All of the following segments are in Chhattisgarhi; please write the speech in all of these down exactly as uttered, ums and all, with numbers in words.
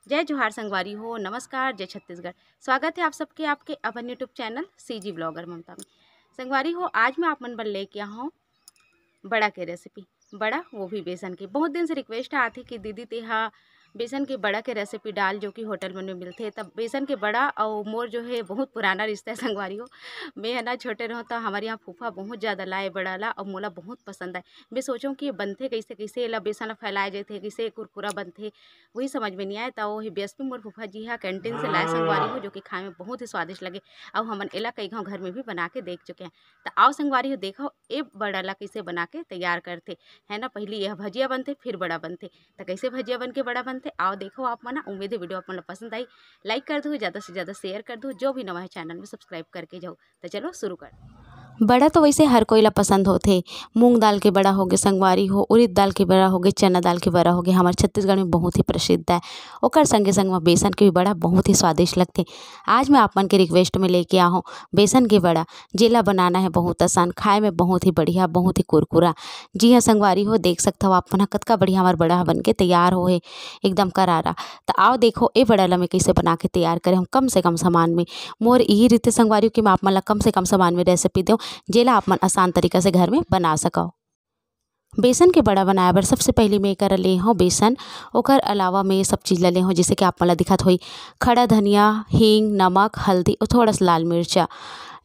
जय जोहार संगवारी हो, नमस्कार, जय छत्तीसगढ़। स्वागत है आप सबके आपके अपन YouTube चैनल सीजी ब्लॉगर ममता में। संगवारी हो, आज मैं आप मन बर लेके आया हूँ बड़ा के रेसिपी। बड़ा, वो भी बेसन के। बहुत दिन से रिक्वेस्ट आथे कि दीदी तेहा बेसन के बड़ा के रेसिपी डाल, जो कि होटल मन में मिलथे। तब बेसन के बड़ा और मोर जो है बहुत पुराना रिश्ता है संगवारी हो। मैं है ना छोटे रहूँ तो हमारे यहाँ फूफा बहुत ज़्यादा लाए बड़ा ला और मोला बहुत पसंद आए। मैं सोचूँ कि बनथे कैसे, कैसे एला बेसन ला फैलाए जाथे, कैसे कुरकुरा बनथे, वही समझ में नहीं आए। तो वही बेसपी मोर फूफा जी हा कैंटीन से लाए संगवारी हो, जो कि खाए में बहुत ही स्वादिष्ट लगे। और हमन एला कई घाव घर में भी बना के देख चुके हैं। तो आओ संगवारी हो, देखो ए बड़ा ला कैसे बना के तैयार करथे, है ना। पहली यह भजिया बनथे, फिर बड़ा बनथे। तो कैसे भजिया बन के बड़ा बनथे, आओ देखो आप मन। उम्मीद है वीडियो आप मन ला पसंद आई। लाइक कर दो, ज़्यादा से ज़्यादा शेयर कर दो, जो भी नवा है चैनल में सब्सक्राइब करके जाओ। तो चलो शुरू कर। बड़ा तो वैसे हर कोई ला पसंद होथे। मूंग दाल के बड़ा होगे संगवारी हो, उड़द दाल के बड़ा होगे, चना दाल के बड़ा होगे, हमारे छत्तीसगढ़ में बहुत ही प्रसिद्ध है। ओकर संगे संग में बेसन के भी बड़ा बहुत ही स्वादिष्ट लगथे। आज मैं आप मन के रिक्वेस्ट में लेके आ हूँ बेसन के बड़ा, जेला बनाना है बहुत आसान, खाए में बहुत ही बढ़िया, बहुत ही कुरकुरा। जी हाँ संगवारी हो, देख सकत हव आप मन ह कतका बढ़िया हमार बड़ा ह बन के तैयार होहे, एकदम करारा। त आओ देखो ए बड़ा ला मैं कइसे बना के तैयार करे हूँ कम से कम सामान में। मोर इही रीति संगवारी हो कि मैं आप मन ला कम से कम सामान में रेसिपी देव, जेला आप मन आसान तरीका से घर में बना सकव। बेसन के बड़ा बनाए बर सबसे पहले मैं एकर ले हूँ बेसन, ओकर अलावा मैं सब चीज़ ला ले हूँ, जैसे कि आप मन ला दिखत होई, खड़ा धनिया, हींग, नमक, हल्दी और थोड़ा सा लाल मिर्चा।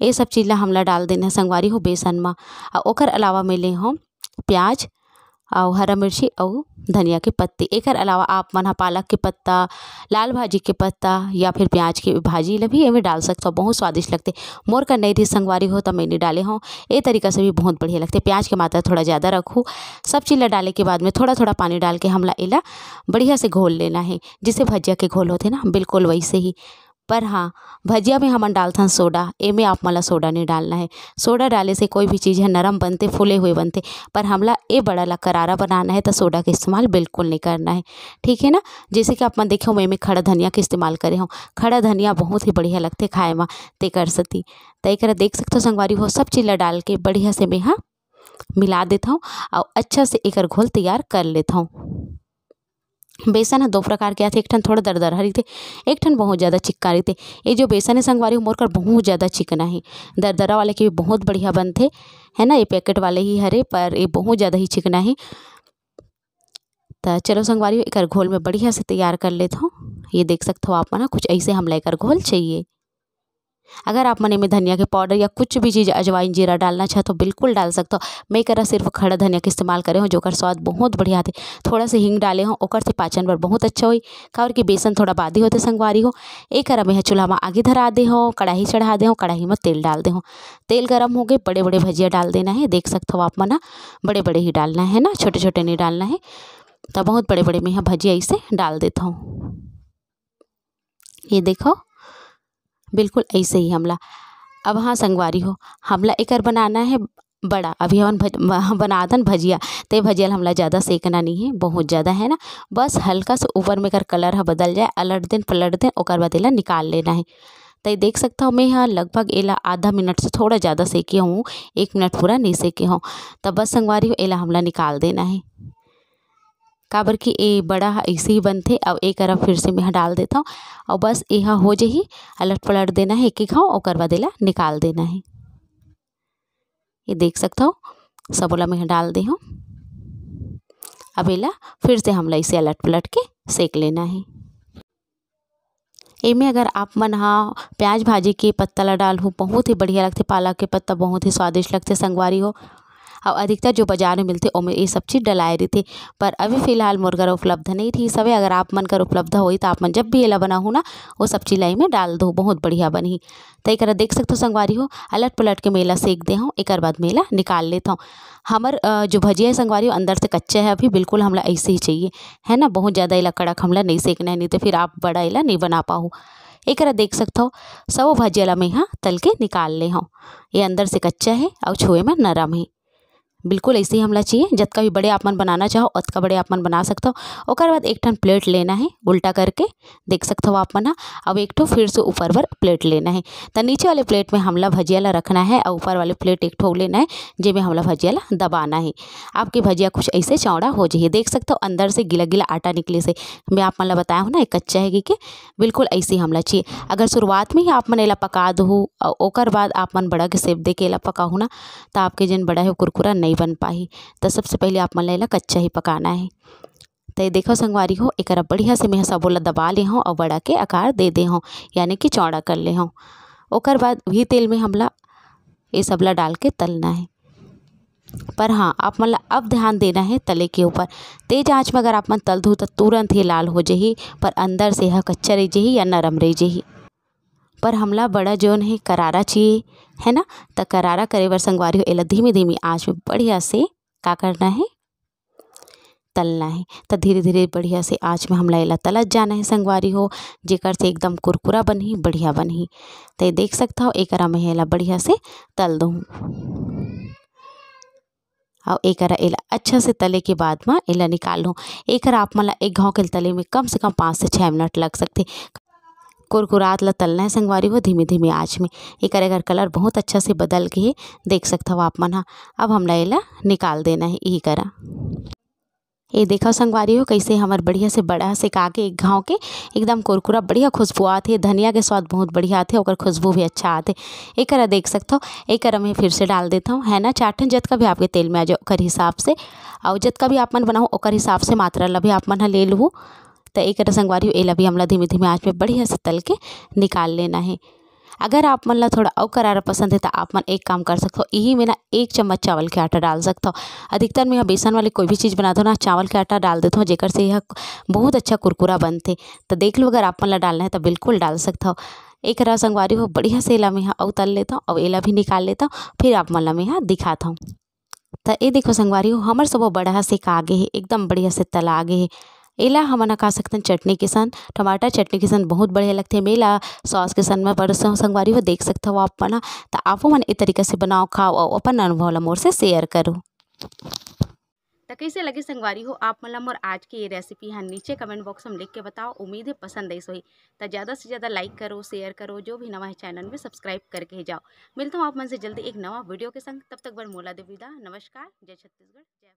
ये सब चीज़ ला हमला डाल देना है संगवारी हो बेसन में। और ओकर अलावा मैं ले हूँ प्याज, अउ हरा मिर्ची अउ धनिया के पत्ती। एकर अलावा आप मन ह पालक के पत्ता, लाल भाजी के पत्ता या फिर प्याज के भाजी ल भी एमे डाल सकथव, बहुत स्वादिष्ट लगथे। मोर कर नई रिहिस संगवारी हो, त मैं नइ डाले हव। ए तरीका से भी बहुत बढ़िया लगथे। प्याज के मात्रा थोड़ा ज़्यादा रखहू। सब चीज़ ल डाले के बाद में थोड़ा थोड़ा पानी डाल के हमला एला बढ़िया से घोल लेना हे, जिसे भजिया के घोल होथे ना, बिल्कुल वैसे ही। पर हाँ, भजिया में हमन डालथन सोडा, एमे आप मन ला सोडा नहीं डालना है। सोडा डाले से कोई भी चीज़ है नरम बनथे, फूले हुए बनथे, पर हमला ए बड़ा ला करारा बनाना है, तो सोडा के इस्तेमाल बिल्कुल नहीं करना है, ठीक है ना। जैसे कि आप मन देखे हो, मैं एमे खड़ा धनिया के इस्तेमाल करे हूँ। खड़ा धनिया बहुत ही बढ़िया लगथे खाए में, तेकर सेती। त एकरा देख सकथो संगवारी हो, सब चीज़ ला डाल के बढ़िया से मैं हा मिला देथव और अच्छा से एकर घोल तैयार कर लेथव। बेसन ह दो प्रकार के आथे, एक ठन थोड़ा दरदरा रहिथे, एक ठन बहुत ज़्यादा चिक्का रहिथे। ये जो बेसन है संगवारी हो, मोर कर बहुत ज़्यादा चिकना है। दरदरा वाले के भी बहुत बढ़िया बनथे, है ना। ये पैकेट वाले ही हरे, पर ये बहुत ज़्यादा ही चिकना है। त चलो संगवारी हो, एकर घोल में बढ़िया से तैयार कर लेथव। ये देख सकथव आप मन ह, कुछ ऐसे हमला एकर घोल चाहिए। अगर आप मन एमे धनिया के पाउडर या कुछ भी चीज़, अजवाइन, जीरा डालना चाहत हो, बिल्कुल डाल सकत हो। मैं करा सिर्फ खड़ा धनिया के इस्तेमाल करे हूँ, जोकर स्वाद बहुत बढ़िया आथे। थोड़ा सा हींग डाले हूँ, ओकर से पाचन बर बहुत अच्छा होई, काबर कि बेसन थोड़ा बादी होथे संगवारी हो। ए करा मैं ह चूल्हा में आगी धरा दे हूँ, कढ़ाई चढ़ा दे हूँ, कढ़ाई में तेल डाल दे हूँ। तेल गरम हो गए, बड़े बड़े भजिया डाल देना है। देख सकत हो आप मन ह, बड़े बड़े ही डालना है ना, छोटे छोटे नहीं डालना है। तो बहुत बड़े बड़े मैं ह भजिया इसे डाल देता हूँ। ये देखो, बिल्कुल ऐसे ही हमला। अब हाँ संगवारी हो, हमला एकर बनाना है बड़ा। अभी हमन भज-, बनादन भजिया, ते भजिया ल हमला ज़्यादा सेकना नहीं है, बहुत ज़्यादा है ना, बस हल्का सा ऊपर में एकर कलर ह बदल जाए, अलट देन पलट देन, ओकर बाद एला निकाल लेना है। तो ये देख सकता हो, मैं यहाँ लगभग एला आधा मिनट से थोड़ा ज़्यादा सेके हूँ, एक मिनट पूरा नहीं सेके हूँ। तब बस संगवारी हो, एला हमला निकाल देना है, काबर कि ए बड़ा ह अइसे ही बनथे। अउ ए करा फिर से मेहा डाल देथव, अउ बस एहा हो जही, अलट पलट देना हे एक एक घाव, ओकर बाद एला निकाल देना हे। ये देख सकथव, सबो ला मेहा डाल दे हव। अब एला फिर से हमला इसे अलट पलट के सेक लेना हे। एमे अगर आप मन ह प्याज भाजी के पत्ता ला डालहू, बहुत ही बढ़िया लगथे। पालक के पत्ता बहुत ही स्वादिष्ट लगथे संगवारी हो। अउ अधिकतर जो बाजार में मिलथे, ओमे ये सब चीज डलाए रहिथे, पर अभी फिलहाल मोर करा उपलब्ध नइ रहिस हवे। अगर आप मन कर उपलब्ध होही, त आप मन जब भी एला बनाहू ना, वो सब चीज ला एमे डाल दो, बहुत बढ़िया बनही। त एकरा देख सकथो संगवारी हो, अलट पलट के मैं एला सेक दे हव, एकर बाद मैं एला निकाल लेत हव। हमर, अ, जो भजिया है संगवारी हो, अंदर से कच्चा है अभी, बिल्कुल हमला ऐसे ही चाहिए, है ना। बहुत ज़्यादा एला कड़क हमला नहीं सेकना है, नहीं तो फिर आप बड़ा एला नहीं बना पाहू। एकरा देख सकथव, सब भजिया ला मैं हा तल के निकाल ले हव। ये अंदर से कच्चा है अउ छुए में नरम है। बिल्कुल ऐसे ही हमला चाहिए। जतका भी बड़े आप मन बनाना चाहो, ओतका बड़े आप मन बना सकथो। ओकर बाद एक ठन प्लेट लेना है उल्टा करके, देख सकथो आप मन ह। अब एक ठो फिर से ऊपर बर प्लेट लेना है। त नीचे वाले प्लेट में हमला भजिया ला रखना है और ऊपर वाले प्लेट एक ठो लेना है, जेमे हमला भजिया ला दबाना है। आपके भजिया कुछ ऐसे चौड़ा हो जाही। देख सकथो अंदर से गीला गीला आटा निकले से। मैं आप मन ला बताया हूँ ना, ये कच्चा है कि के, बिल्कुल ऐसे ही हमला चाहिए। अगर शुरुआत में ही आप मन एला पका दहू और ओकर बाद आप मन बड़ा के शेप दे के एला पकाहू ना, त आपके जेन बड़ा है वो कुरकुरा नहीं बन पाही। त सबसे पहले आप मन ला एला कच्चा ही पकाना है। त ये देखो संगवारी हो, एकरा बढ़िया से मैं सबो ला दबा ले हूँ और बड़ा के आकार दे दे हूँ, यानी कि चौड़ा कर ले हूँ। ओकर बाद वही तेल में हमला ये सब ला डाल के तलना है। पर हाँ, आप मन ला अब ध्यान देना है तले के ऊपर। तेज आंच में अगर आप मन तल दू तो तुरंत ही लाल हो जाही, पर अंदर से यह कच्चा रह जाही या नरम रह जाही। पर हमला बड़ा जोन है करारा चाहिए, है ना? त करारा करे बर संगवारी हो, एला धीमी धीमी आंच में बढ़िया से का करना है, तलना है। त धीरे धीरे बढ़िया से आंच में हमला एला तलत जाना है संगवारी हो, जेकर से एकदम कुरकुरा बनही, बढ़िया बनही। त ये देख सकत हो, एकरा में एला बढ़िया से तल दूँ। और एकरा एला अच्छा से तले के बाद में एला निकाल लूँ। एकरा आप मन ला एक घाव के तले में कम से कम पाँच से छः मिनट लग सकथे। कुरकुरात ला तलना है संगवारी हो, धीमे धीमे आंच में। एकर, एकर कलर बहुत अच्छा से बदल के हे, देख सकत हव आप मन ह। अब हमला एला निकाल देना है इही करा। ये देखव संगवारी हो, कैसे हमर बढ़िया से बड़ा सेका के एक घाव के एकदम कुरकुरा बढ़िया खुशबू आत हे। धनिया के स्वाद बहुत बढ़िया आथे, ओकर खुशबू भी अच्छा आथे। एकरा देख सकथव, एकरा मैं फिर से डाल देथव, है ना, चार ठन जतका भी आपके तेल में आ जाए ओकर हिसाब से, अउ जतका भी आप मन बनाहू ओकर हिसाब से मात्रा ला भी आप मन ह ले लुहू। त एकरा संगवारी हो, एला भी हमला धीमे धीमे आंच में बढ़िया से तल के निकाल लेना है। अगर आप मन ला थोड़ा अउ करारा पसंद है, त आप मन एक काम कर सकथव, इही में ना एक चम्मच चावल के आटा डाल सकथव। अधिकतर मैं ह बेसन वाले कोई भी चीज़ बनाथव ना, चावल के आटा डाल देथव, जेकर से यह बहुत अच्छा कुरकुरा बनथे। त देख लो, अगर आप मन ला डालना है, त बिल्कुल डाल सकथव। एकरा संगवारी हो, बढ़िया से एला मैं ह अउ तल लेथव, अउ एला भी निकाल लेथव, फिर आप मन ला मैं ह दिखाथव। त ए देखो संगवारी हो, हमर सबो बड़ा ह सेका गे हे, एकदम बढ़िया से तला गे हे। एला हमन ह खा सकथन चटनी के संग, टमाटर चटनी के संग बहुत बढ़िया लगथे। मैं एला सॉस के संग में परोसहूँ संगवारी हो, देख सकथव आप मन ह। त आपो मन ए तरीका से बनाओ, खाओ अउ अपन अनुभव ला मोर से शेयर करो। त कइसे लगे संगवारी हो आप मन ला मोर आज के ये रेसिपी ह? नीचे कमेंट बॉक्स में लिख के बताओ। उम्मीद है पसंद आइस होही। त ज़्यादा से ज़्यादा लाइक करो, शेयर करो, जो भी नवा है चैनल में सब्सक्राइब करके ही जाओ। मिलता हूँ आप मन से जल्दी एक नवा वीडियो के संग। तब तक बर मोला दे विदा। नमस्कार, जय छत्तीसगढ़, जय